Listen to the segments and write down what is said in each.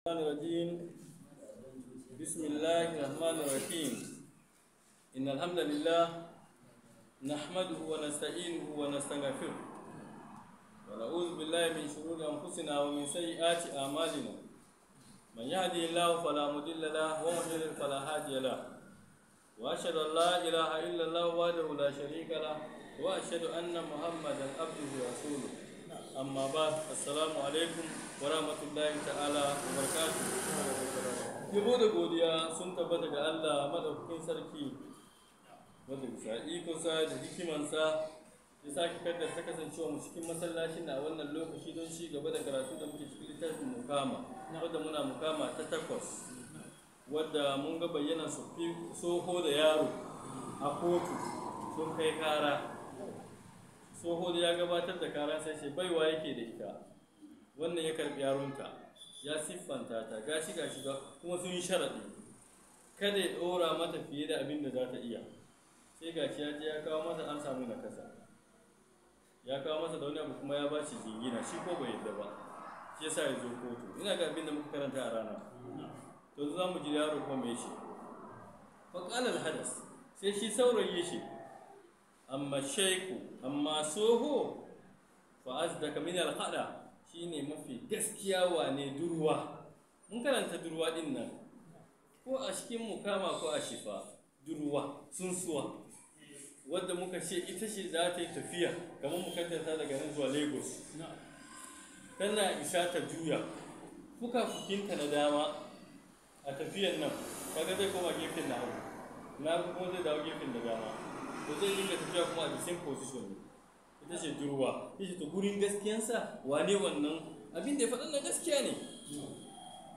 الرجيم. بسم الله الرحمن الرحيم. إن الحمد لله نحمده ونستعينه ونستغفره ونعوذ بالله من شرور أنفسنا ومن سيئات أعمالنا. من يهدي الله فلا مضل له ومن يضلل فلا هادي له. وأشهد أن لا إله إلا الله وحده لا شريك له وأشهد أن محمدا عبده ورسوله. Amma ba, assalamu alaikum wa rahmatullahi ta'ala wa barakatuh. Yabo da godiya sun tabbata ga Allah madaukakin sarki, wanda bisa ikonsa da hikimansa ya sake kaddarta kasancewa mu cikin masallacin a wannan lokaci don ci gaba da karatu da muke cikin littafin mukama, wadda muna mukama ta 8, wadda mun ga bayyana soho da yaro a kotu sun kai kara. Tsoho da ya gabatar da kara sai ce baiwa yake da ita, wannan ya karbi yaronta, ya siffanta ta gashi gashi ba, kuma sun yi sharaɗi kada ya ɗora mata fiye da abin da za ta iya. Sai gashi ya je ya kawo mata, an samu nakasa, ya kawo masa da wani abu kuma ya ba shi jingina, shi ko bai yadda ba, shi yasa ya zo kotu. Ina ga abin da muka karanta a rana. To za mu ji yaro kuma me shi faqala al-hadas, sai shi saurayi shi, amma shaiku, amma soho, fa azdaka min alqada, shine mafi gaskiya wane durwa. Mun karanta durwa din nan ko a cikin mukama ko a shifa, durwa sunsuwa wadda muka ce ita ce za ta yi tafiya kamar mukaddata daga nan zuwa Lagos, tana isa ta juya fuka-fukinta na dama a tafiyan nan, kaga zai koma gefen na hagu, na kuma zai dawo gefen da dama, to zai dinga tafiya kuma a the same position ne. Ita ce durwa. Ita to gurin gaskiyansa wane wannan abin da ya faɗa na gaskiya ne.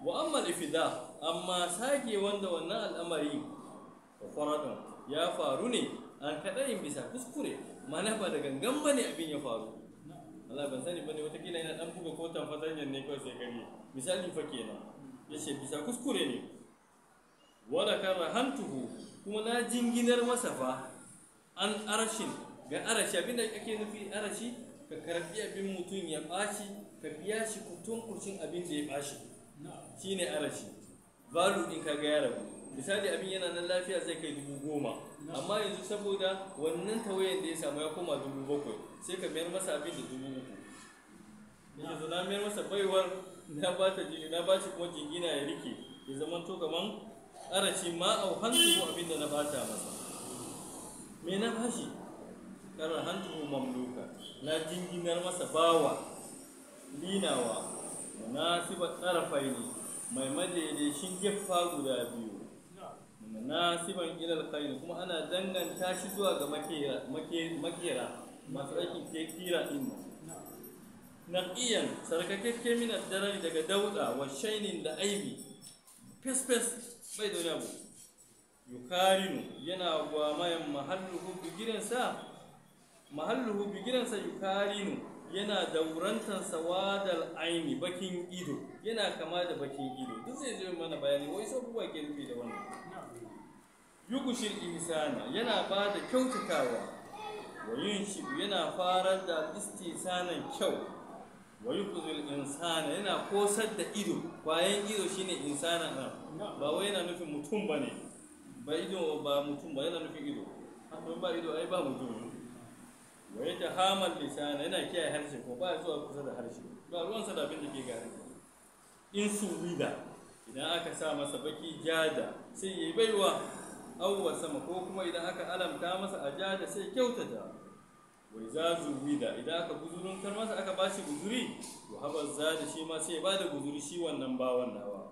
Wa amma ifida, amma sake wanda wannan al'amari wa faradun ya faru ne an kaɗayin bisa kuskure, mana ba da gangan ba ne abin ya faru. Allah ban sani ba ne, watakila yana ɗan buga kotan fatanyan ne kawai sai gari misali fa kenan, ya ce bisa kuskure ne. Wala karahantuhu, kuma na jinginar masa fa an arashin ga arashi. Abinda ake nufi arashi, ka karbi abin mutum ya ɓaci, ka biya shi kutunkucin abin da ya ɓaci, shine arashi. Value ɗin ka ga ya rabu. Misali abin yana nan lafiya zai kai 10,000, amma yanzu saboda wannan tawayen da ya samu ya koma 7,000, sai ka mayar masa abin da 3,000. Yanzu na mayar masa baiwar, na ba ta na ba shi kuma jingina ya rike, ya zama to kaman arashi ma au hantu abin da na bata masa. Me na bashi? Karahantuhu mamluka, na jinginar masa bawa linawa munasibat tarafaini, mai madaidaicin geffa guda biyu, munasiban ilal khair, kuma ana danganta shi zuwa ga makera masu aikin kira din nan. Naqiyan, sarkakakke min ad-darari, daga dauda wa shainin da aibi, fes fes bai da wani abu. Yukarinu, yana gwamayan mahalluhu bigiransa, mahalluhu bigiransa yukarinu, yana daurantar sawadal aini, bakin ido, yana kama da bakin ido. Duk zai zo mana bayani wai so abubuwa ke nufi da wannan. Yugushil ihsana, yana ba da kyautatawa, wa yunshibu, yana farar da istisanan kyau, wa yuqzil insana, yana kosar da ido, kwayan ido shine insana nan, ba wai yana nufin mutum bane, ba ido ba mutum ba, yana nufin ido. Haka ba ido ai ba mutum. Wa ya tahamal lisana, yana kiyaye harshe ko ba zuwa kusa da harshe, ba ruwan sa da abin da ke ga harshe. In suwida, idan aka sa masa baki jada sai yayi baiwa, awwa sama, ko kuma idan aka alamta masa a jada sai kyautata. Wa iza zuwida, idan aka guzuruntar masa aka bashi guzuri, to habar zada, shi ma sai ya bada guzuri shi wannan bawan nawa.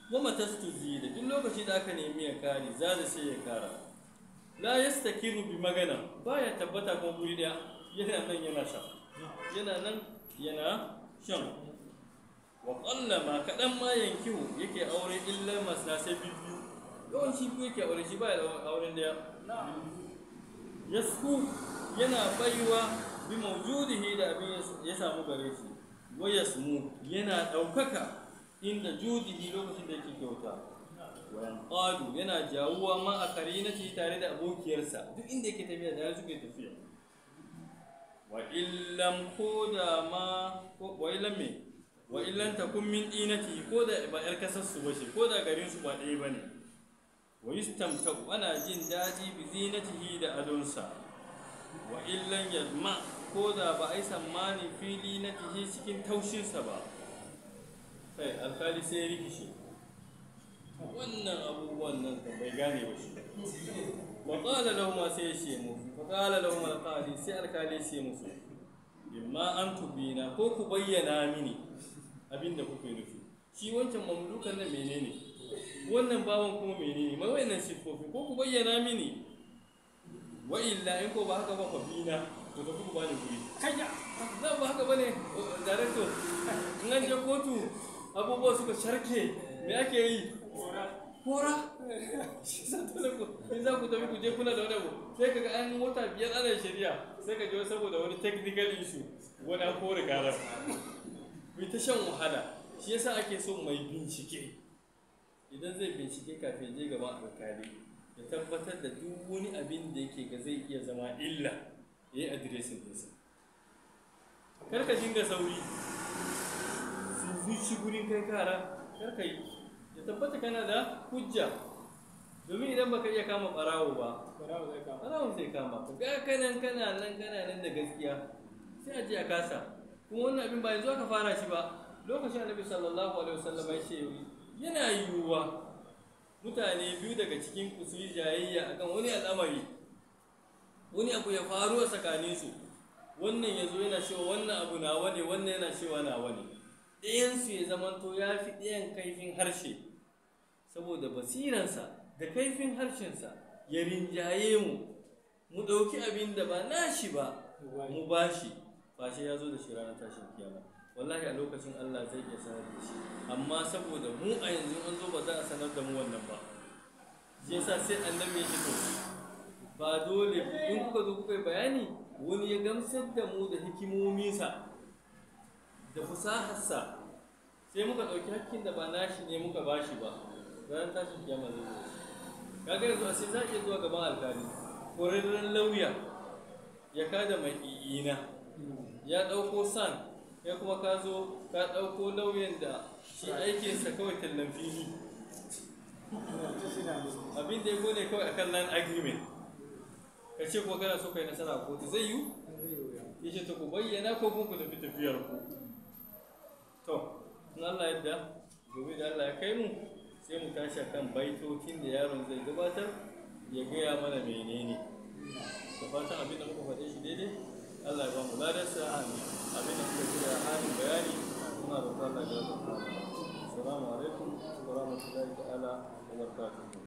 Wa matastu da duk lokaci da aka nemi ya kare, zada sai ya kara. La yastakiru bi magana, baya tabbata kuma guri daya, yana nan yana shan, yana nan yana shan. Wa qalla ma kadan ma yankihu yake aure illa masna, sai biyu, yawanci biyu yake aure, shi baya auren daya. Yasku, yana baiwa bi mawjudihi, da abin ya samu gare shi. Wa yasmu, yana daukaka inda judihi, lokacin da yake kyauta. Wayan ƙadu, yana jawuwa ma a karinati, tare da abokiyarsa, duk inda yake tafiya tare suke tafiya. Wa illam ko da ma, wa illam me Wa illan takun min dinati, ko da ba yar kasar su bace, ko da garin su ba ɗaya bane. Wa yustamta'u, ana jin daɗi bi zinatihi, da adonsa. Wa illan yadma, ko da ba a yi tsammanin fili na tihi cikin taushinsa ba. Kai alkali sai ya rikice wannan abubuwan nan da bai gane ba shi. Wa qala lahum, sai ya ce musu, fa qala lahum alqali, sai alkali sai musu, imma an tubina, ko ku bayyana mini abinda kuke nufi, shi wancan mamlukan nan menene, wannan bawan kuma menene, mai wayannan siffofi, ko ku bayyana mini, wa illa, in ko ba haka ba, fa bina, ku tafi ku bani guri. Kayya. Zan ba haka bane, director. In an je kotu abubuwa suka sharke, me ake yi? Kora. Shi sa dole ku, in za ku tafi ku je kuna da wani abu, sai kaga an wata 5 ana shari'a, sai ka je saboda wani technical issue wani an kore karar. Mu ta shan wahala. Shi yasa ake so mai bincike, idan zai bincike, kafin je gaban alkali, ya tabbatar da duk wani abin da yake ga zai iya zama illa, ya yi addressing ɗinsa. Kar ka dinga sauri su zuci gurin kai kara, kar ka yi, ya tabbata kana da hujja, domin idan baka iya kama barawo ba, Barawo zai kama. Barawo zai kama ka. Ga kanan kana nan, kana nan da gaskiya, sai a je a kasa. Kuma wannan abin ba yanzu aka fara shi ba. Lokacin Annabi sallallahu alaihi wasallam ya ce yana yiwuwa mutane biyu daga cikin ku su yi jayayya akan wani al'amari, wani abu ya faru a tsakaninsu, wannan ya zo yana cewa wannan abu nawa ne, wannan yana cewa nawa ne, ɗayansu ya zamanto ya fi ɗayan kaifin harshe, saboda basiransa da kaifin harshensa ya rinjaye mu, mu ɗauki abin da ba nashi ba mu bashi, ba shi ya zo da shi ranar tashin kiyama. Wallahi a lokacin Allah zai iya sanar da shi, amma saboda mu a yanzu an zo ba za a sanar da mu wannan ba, shi yasa sai Annabi ya ce to ba dole in kuka zo kuka yi bayani, wani ya gamsar da mu da hikimominsa da fasaharsa, sai muka ɗauki hakkin da ba nashi ne muka bashi ba, ranar tashin kiyama zai zo shi. Kaga yanzu a sai za a iya zuwa gaban alkali, ƙwararren lauya ya kada mai i'ina, ya ɗauko san, kai kuma ka zo ka ɗauko lauyan da shi aikinsa kawai tallan fili, abin da ya gone kawai akan land agreement, ka ce kuma kana so kai nasara a kotu, zai yiwu? Ya ce to ku bayyana ko kuma ku tafi tafiyar ku. To in Allah yadda gobe da Allah ya kai mu, sai mu tashi akan baitocin da yaron zai gabatar, ya gaya mana menene. Da fatan abin da muka faɗe shi daidai, Allah ya ba mu ladarsa. Abin da muka ji da halin bayani, muna roƙon Allah ya gafarta mana. Assalamu alaikum wa rahmatullahi ta'ala wa barakatuh.